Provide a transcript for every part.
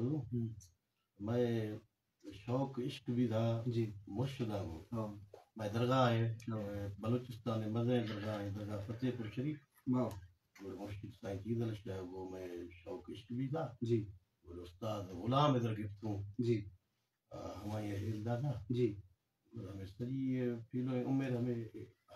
ہوں۔ مئے شوق عشق بھی تھا، جی۔ مرشداں گوں۔ ہاں۔ مئے درگاہ ہے، ہاں۔ اے، بلوچستان ءِ مزنیں درگاہ ہے، درگاہ فتح پور شریف۔ ہاں۔ گڑا مرشد سائیں چیدل شاہ گوں مئے شوق عشق بھی تھا۔ جی۔ گڑا استاد غلام ادھر گپتوں۔ جی۔ آ، ہمائی ہیل دادا۔ جی۔ گڑا ہمیں سری پیلو عمر ہمیں،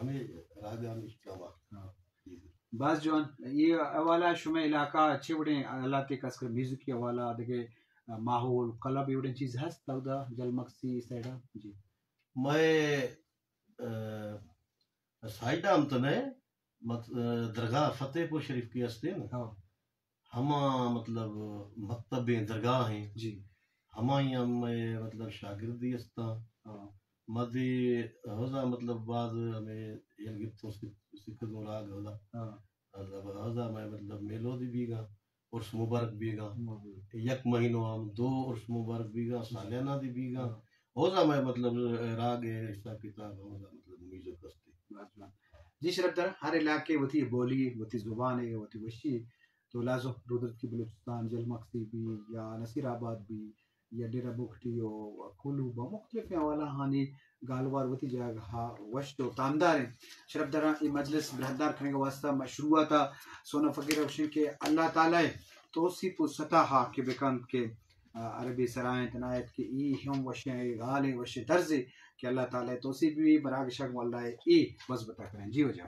ہمیں راگا ہمیں عشق ہوا۔ ہاں۔ جی۔ باز جوان، اے حوالہ شمئے علاقہ چے وڑیں حالات ءَ، خاص کر میوزک ءِ حوالہ، دگہ ماحول، کلب، اے وڑیں چیز ہست اودا جل مکسی سائیڈ ءَ؟ جی۔ مئے، آ، سائیڈ ءَ ہم تو نہ، مت-، آ، درگاہ فتح پور شریف کی ہستے نا۔ ہاں۔ ہما مطلب مکتبیں درگاہ ہیں۔ جی۔ ہمائی ہم مئے مطلب شاگردی ہستاں۔ ہاں۔ مدی ہوزا مطلب بعض ہمیں ہیل گپتوں سک-، سکھگوں راگ ہوزا۔ ہاں۔ مطلب ہوزا مئے مطلب میلودی بیگا، عرس مبارک بیگا۔ مبارک۔ یک مہینو ہم دو عرس مبارک بیگا، سالانہ دی بیگا۔ ہاں۔ ہوزا مئے مطلب راگ ہے، حساب کتاب ہوزا مطلب میوزک ہستے۔ بس، بس۔ جی شرف در، ہر علاقے وتی بولی، وتی زبان ہے، وتی وشی۔ تو لازم رودرتکی بلوچستان، جلمکسی بھی یا نصیر آباد بھی یا ڈیرہ بگٹی و کولو با مختلف حوالہ ہانی گالوار وتی جاگہ ہا وشت و تامدار ہیں۔ شرف دراں اے مجلس برہدار کرنے کا واسطہ ما شروعات سونا فقیر روشن کہ اللہ تعالی توصیف و سطح ہا کہ بکند کہ، آ، عربی سرائیں تنایت کہ ای ہم وشیں، ای غالیں وشیں طرزے کہ اللہ تعالی توصیف بھی مراگ شک واللہ ای بس بتا کریں۔ جی وجہ۔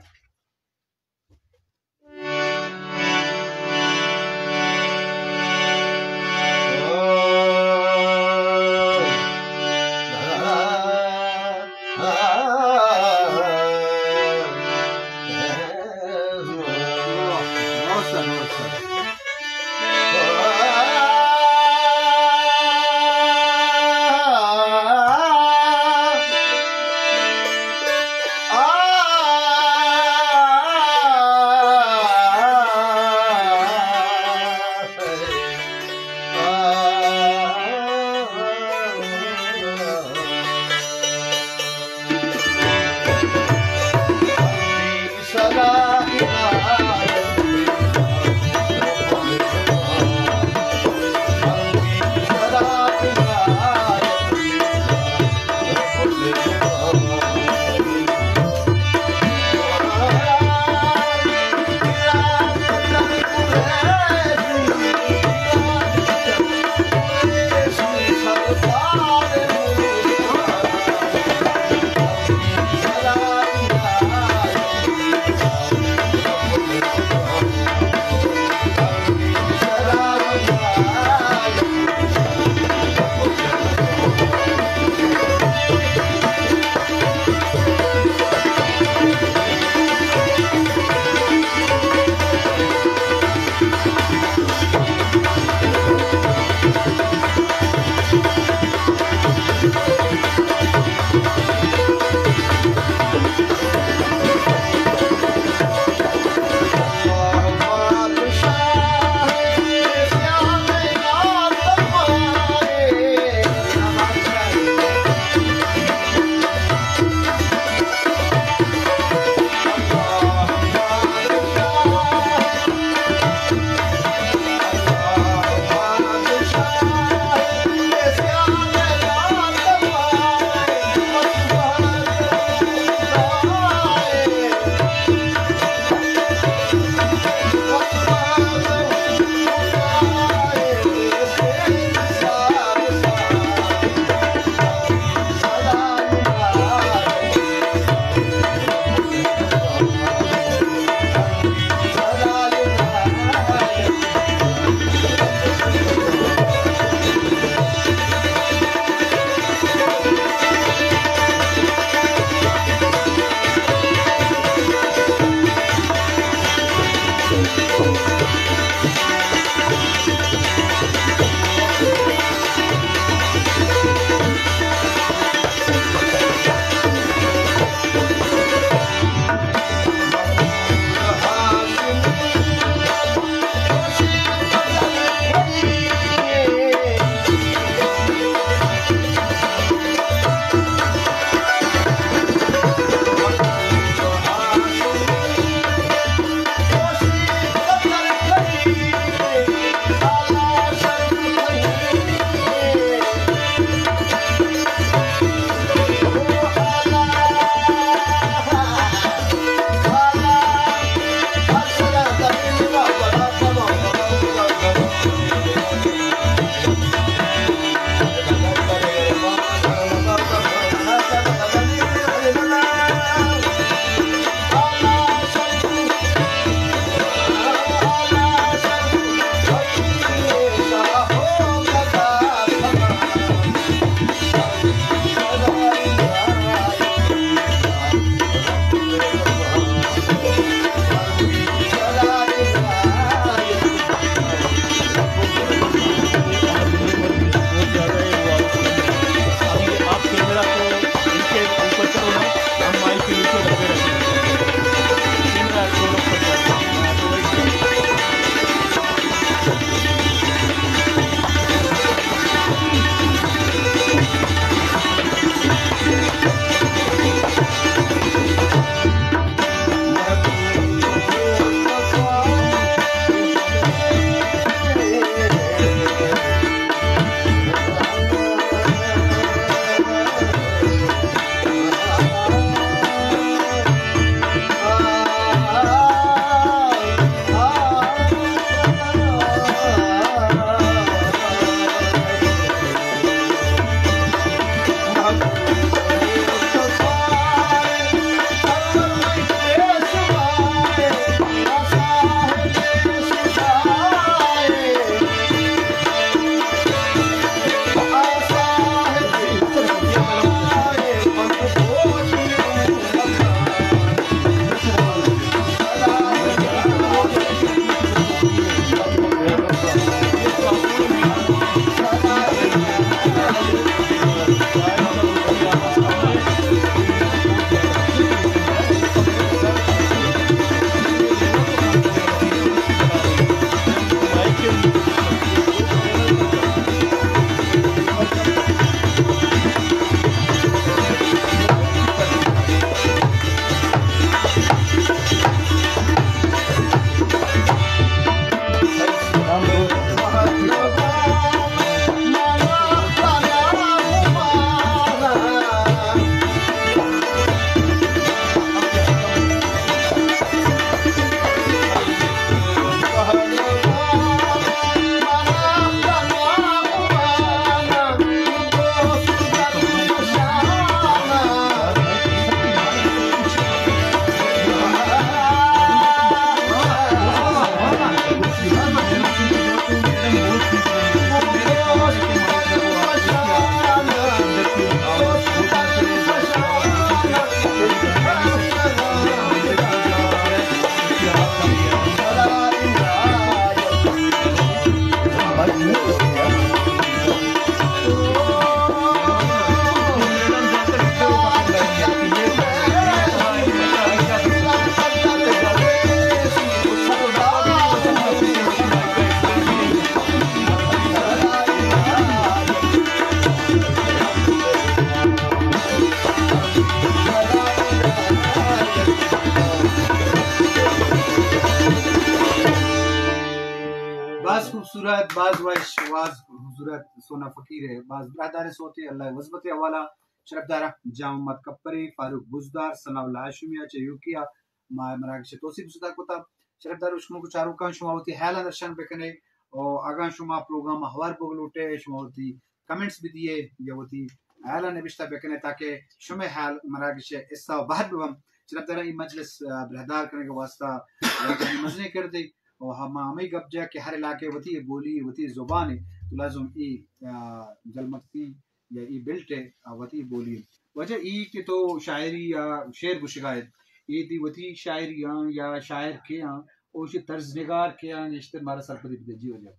باز وش، باز حضورت سونا فقیر ءِ، باز براہداریں سوتے، اللہ ءِ وزبت ءِ حوالہ. شرفدار جان محمد کپری، فاروق بزدار، ثناء اللہ ہاشمی ءَ چہ یو کے ءَ ما مراگش ءِ توسیپ ستا کتا. شرفدار اشکنوک چاروکاں، شما وتی ہیالاں درشان بکنے، او اگاں شما پروگرام ءَ ہوار بوگ لوٹے، شما وتی کمنٹس بدیے یا وتی ہیالاں نبشتہ بکنے تاکہ شمے ہیال مراگش ءِ حصہ و بہر ببن. شرفداراں، اے مجلس، آ، براہدار کنگ ءِ واسطہ واجہانی مزنیں کردے. و ہما ہمے گپ جا کہ ہر علاقہ وتی بولی، وتی زبان ہے، تو لازم اے، آ، جلمکتی یا اے بلٹ ہے، آ، وتی بولی ہے. واجہ اے کہ تو شاعری یا شعر گشگا ہے، اے دی وتی شاعری ہاں یا شاعر کے ہاں، او شی طرز نگار کے ہاں، نشتر مارا سرپدی بدے. جی واجہ.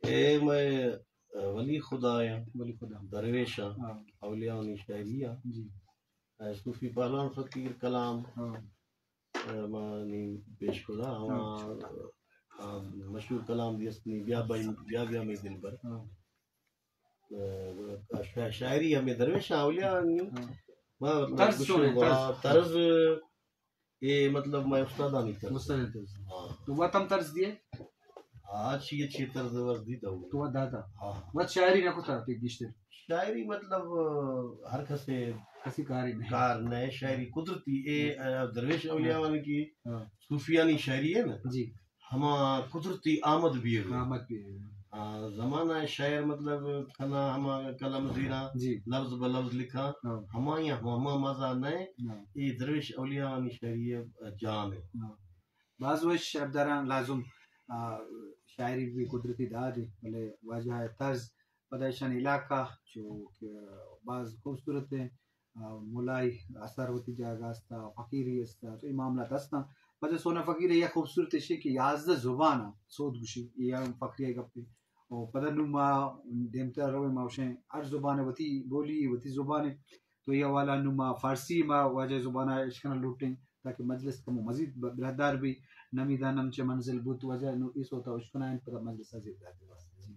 اے میں، آ، ولی خدا ہیں. ولی خدا. درویش ہیں. ہاں. اولیاء نی شاعری ہے. جی. آ، صوفی پہلوان فقیر کلام. ہاں. آ، ما نی پیش کتا، ہما، ہاں. آ، مشہور کلام دی است نی، بیا بھائی، بیا بیا میں دلبر. ہاں. آ، شا-، شاعری ہمیں درویش اولیاء نی. ہاں. ما مطلب طرز گوشو چون ہے، وا، طرز؟ طرز اے مطلب میں استادانی طرز. استادانی طرز. ہاں. تو وت ہم طرز دیے؟ ہاں، اچھی، اچھی طرز ورز دی دو. تو وت داتا؟ ہاں. وت شاعری نہ کتا تے گیشتر؟ شاعری مطلب، آ، ہر کسے کسی کاری نہیں. کار نہیں، شاعری قدرتی اے، ہاں. آ، درویش اولیاء ہاں. وانی کی ہاں. صوفیانی شاعری ہے نا؟ جی. ہما قدرتی آمد بیگ. آمد بیگ. آ، زمانہ شاعر مطلب کنا ہما قلم زیرا جی. لفظ بہ لفظ لکھا، ہاں. ہمائی ہما مزہ نئے. ہاں. اے درویش اولیاء وانی شاعری جان ہے. ہاں. باز وش شرفداراں لازم، آ، شاعری بھی قدرتی داد ہے، بلے واجہ طرز پدا ایشانی علاقہ چو کہ باز خوبصورت ہیں، آ، ملائی اثر وتی جاگہ استا، فقیری استا، تو اے معاملات استا. پدا سونا فقیر یک خوبصورت ایشی کہ یازدہ زبان سود گوشی، اے ہم فقری گپے. او پدا نو ما دیمتر رویں، ما وشیں ہر زبان وتی بولی، وتی زبان. تو اے حوالہ نو ما فارسی ما واجہ زبان اشکنا لوٹیں تاکہ مجلس کمو مزید ب-، براہدار بی. نمیدانم چہ منزل بوت واجہ، نو اے سوتا اشکنا انت، پدا مجلس ازیر داتے واسطے. جی.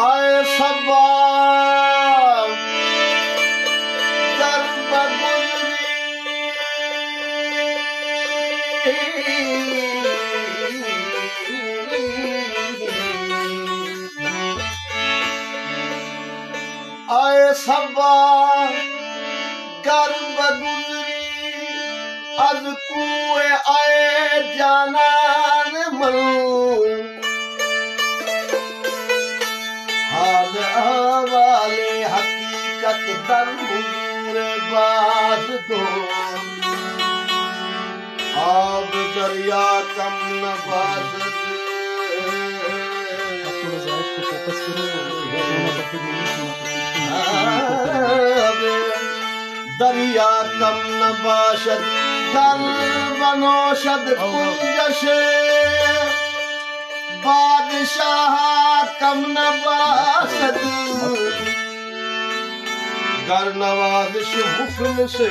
آئے صبا در بگزری، آئے صبا گر بگزری از کوہ آئے جانان من، حال احوال حقیقت در حضور باز دو. آب دریا کم نباشد. آب دریا کم نباشد، گر بنوشد کنجش بادشاہ کم نباشد. گر نوازش مفلس.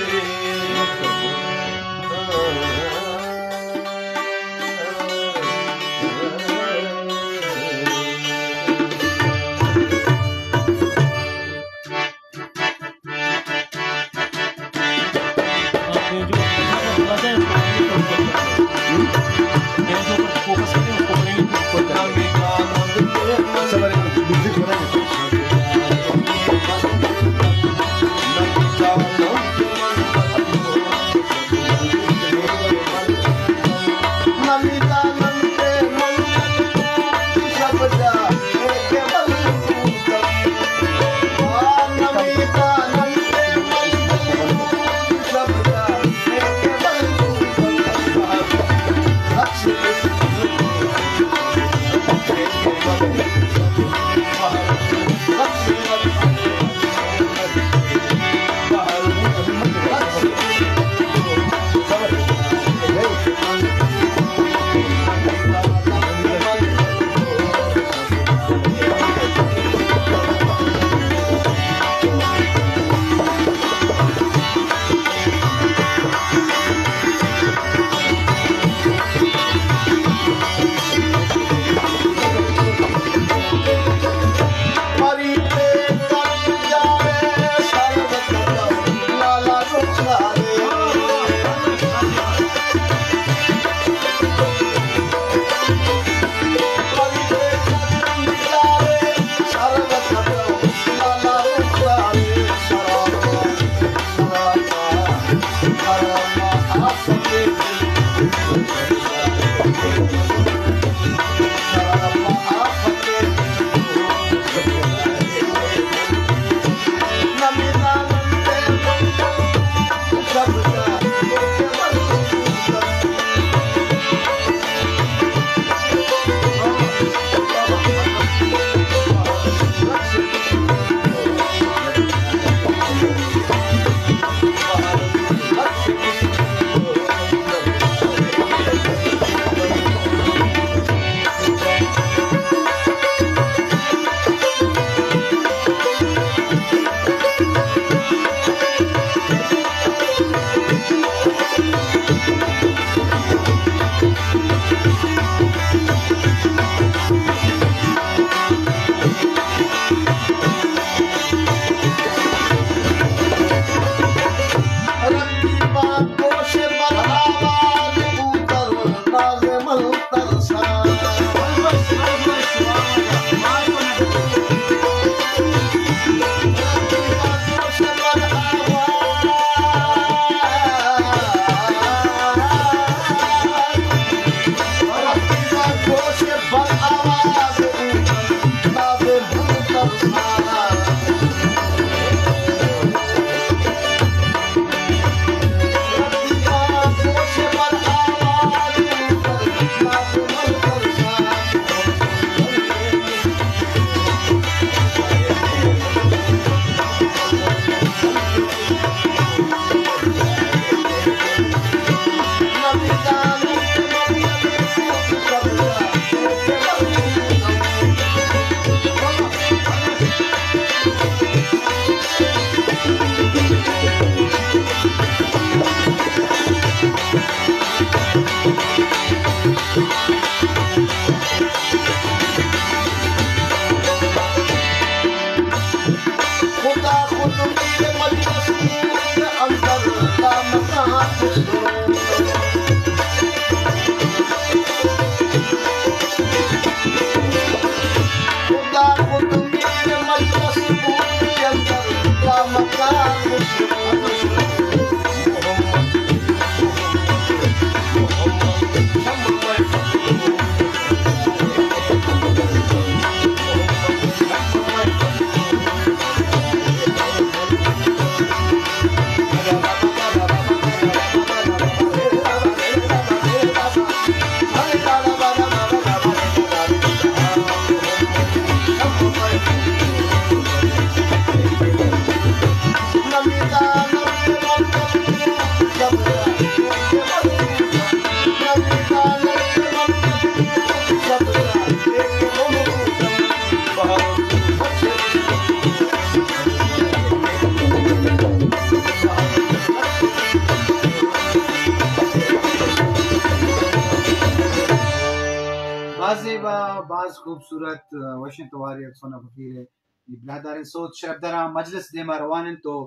با-، باز خوبصورت، آ، وشیں توارے ات سونا فقیر ءِ۔ اے بلاہداریں سوت شرپداراں مجلس دیما روان انت تو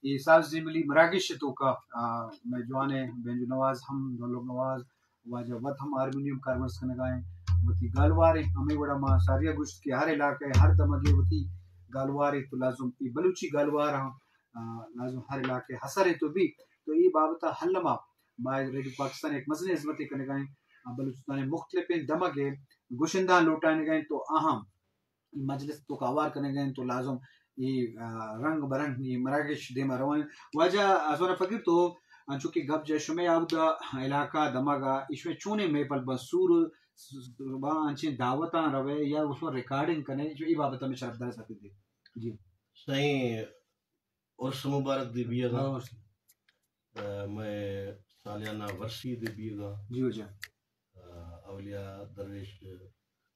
اے ساز زیملی مراگش ءِ توکا، آ، مئے جوانیں بینجو نواز ہم، ڈولک نواز، واجہ وت ہم ہارمونیم کارمرز کنگا ایں۔ وتی گالوارے ہمے وڑا ما ساریا گوشت کہ ہر علاقہ ءِ ہر دمگے وتی گالوارے تو لازم اے بلوچی گالوار ہم، آ، لازم ہر علاقہ ءِ ہسرے تو بی۔ تو اے بابت ءَ الما ما ریڈیو پاکستان یک مزنیں ہزمتے کنگا ایں۔ آ، بلوچستان ءِ مختلفیں دمگ ءِ گشندہاں لوٹائینگا ایں تو آہاں اے مجلس توکا ہوار کنگا ایں تو لازم اے، آ، رنگ برنگ اے مراگش دیما روان۔ واجہ آسونا فقیر تو انچو کہ گپ جا شمئے اودا علاقہ دمگا اے شمئے چونیں محفل بنت سور با انچیں دعوتاں روئے یا شما ریکارڈنگ کنے، اے بابت ءَ ہمے شرپدار ءَ سرپد دے۔ جی۔ سائیں، عرس مبارک دے بیگا۔ ہاں، عرس۔ آ، مئے سالیانہ ورسی دے بیگا۔ جی ہو جان۔ آ، اولیاء درویش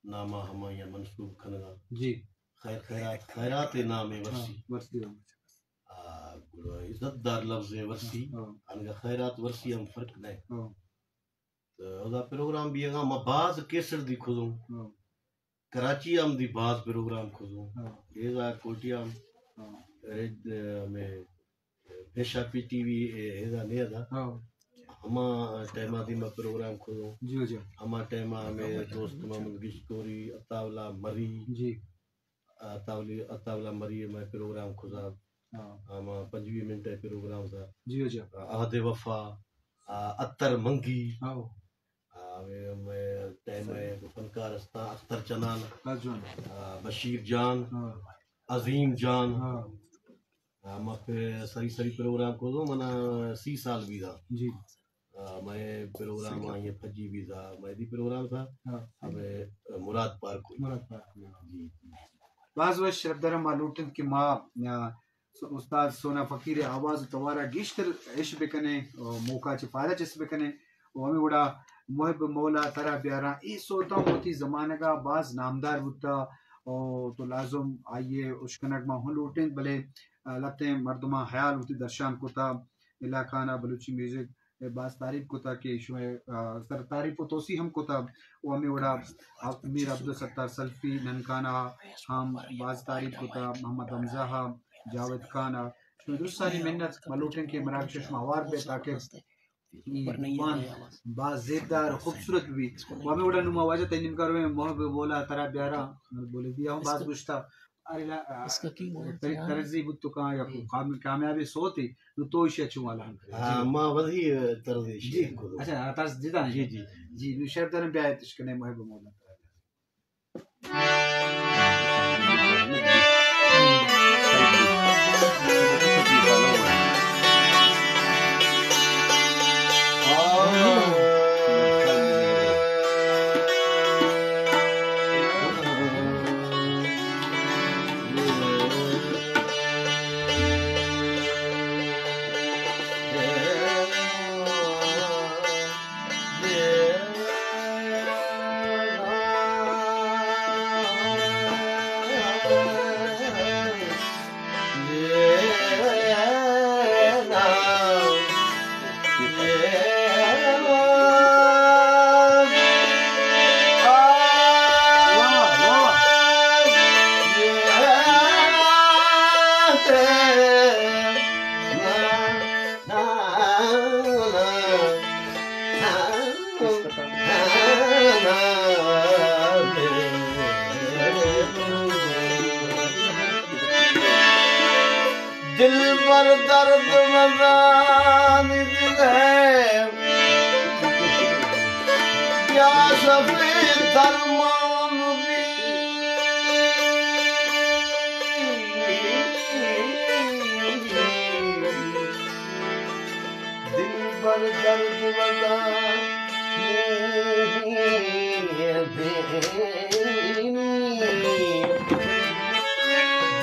ناما ہمایا منسوب کنگا۔ جی۔ خیر خیرات، خیرات نام ورسی۔ ہاں، ورسی۔ آ، گڑا عزت دار لفظ ورسی۔ ہاں، ہاں۔ انگا خیرات ورسی ہم فرق نہ۔ ہاں۔ تو اودا پروگرام بیگا، ما باز کیسٹ دی کھدوں۔ ہاں۔ کراچی ہم دی باز پروگرام کھدوں۔ ہاں۔ ایزا کوٹی ہم۔ ہاں۔ رد، ہمیں پیشاپی ٹی وی، اے، ایزا نہیں ادا۔ ہاں۔ ہما ٹائم آ دی ما پروگرام کھدوں۔ جی، جی۔ ہما ٹائم آ ہمیں دوست محمد گشکوری، عطا اللہ مری۔ جی۔ عطا اللہ، عطا اللہ مری ءِ مئے پروگرام کھدا۔ ہاں۔ ہما پنجوی منٹ ءِ پروگرام تھا۔ جی، جی۔ عہد وفا، آ، اتر منگی۔ ہاں۔ آ، مئے، مئے ٹائم ءِ فنکار استا اختر چنان۔ ہاں، جوان۔ آ، بشیر جان۔ ہاں۔ عظیم جان۔ ہاں۔ آ، ما پہ سری سری پروگرام کھدوں، منا سی سال بیتا۔ جی۔ آ، مئے پروگرام آئی پھجی بیتا، مئے دی پروگرام تھا۔ ہاں۔ ہمیں مراد پارک ہوئی۔ مراد پارک ہوئی۔ جی، جی۔ باز وش شرپداراں ما لوٹنت کہ ما، آ، استاد سونا فقیر ءِ آواز ءُ توار ءَ گیشتر اش بکنیں، ءُ موقع چہ پاد ءَ چست بکنیں۔ ءُ ہمے وڑا محب مولا ترا بیاراں، اے سوتاں وتی زمانگ ءَ باز نامدار بوتا، ءُ تو لازم آئی ءِ اشکنگ ما ہوں لوٹیں، بلے، آ، لہتیں مردماں حیال وتی درشان کتا، علاقہ نا بلوچی میوزک ءِ باز تعریف کتا کہ شمئے، آ، سر تعریف ءُ توسیع ہم کتا، ءُ ہمے وڑا میر عبدالستار سلفی ننکانہ ءَ ہم باز تعریف کتا، محمد حمزہ ءَ، جاوید خان ءَ، شمئے درستانی منت۔ ما لوٹیں کہ مراگش ءَ شما ہوار بئے تاکہ اے بان باز زیبدار ءُ خوبصورت بہ بیت۔ ءُ ہمے وڑا نوں ما واجہ تئی نیمگا رویں، محب مولا ترا بیاراں، بولے دیا ہم باز گوشتا۔ ارے لا، آ، تئی طرزی بوت تو کاں یا کام-، کامیابی سوتی، نوں تو ایشی ءَ چوں الہان کرے؟ ہاں، جی۔ ما وزی طرز ایشی جی۔ کدو۔ اچھا، ہاں، طرز جدا ہے۔ جی، جی۔ جی، نوں شرپداراں بیا اتش کنے محب مولا۔ دلبر درد مزان دل ہے، بیا شفیع درمان بی۔ دلبر درد مزان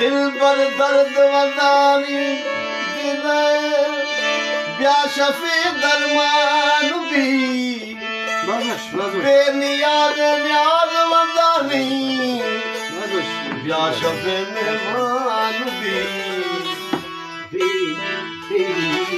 دلبر درد مزانی دل، بیا شفیع درمان بی۔ بس، بس، بس۔ بے نیاز نیاز مزانی، بس، بس۔ بیا شفیع مہمان بی۔ بی، بی، بی۔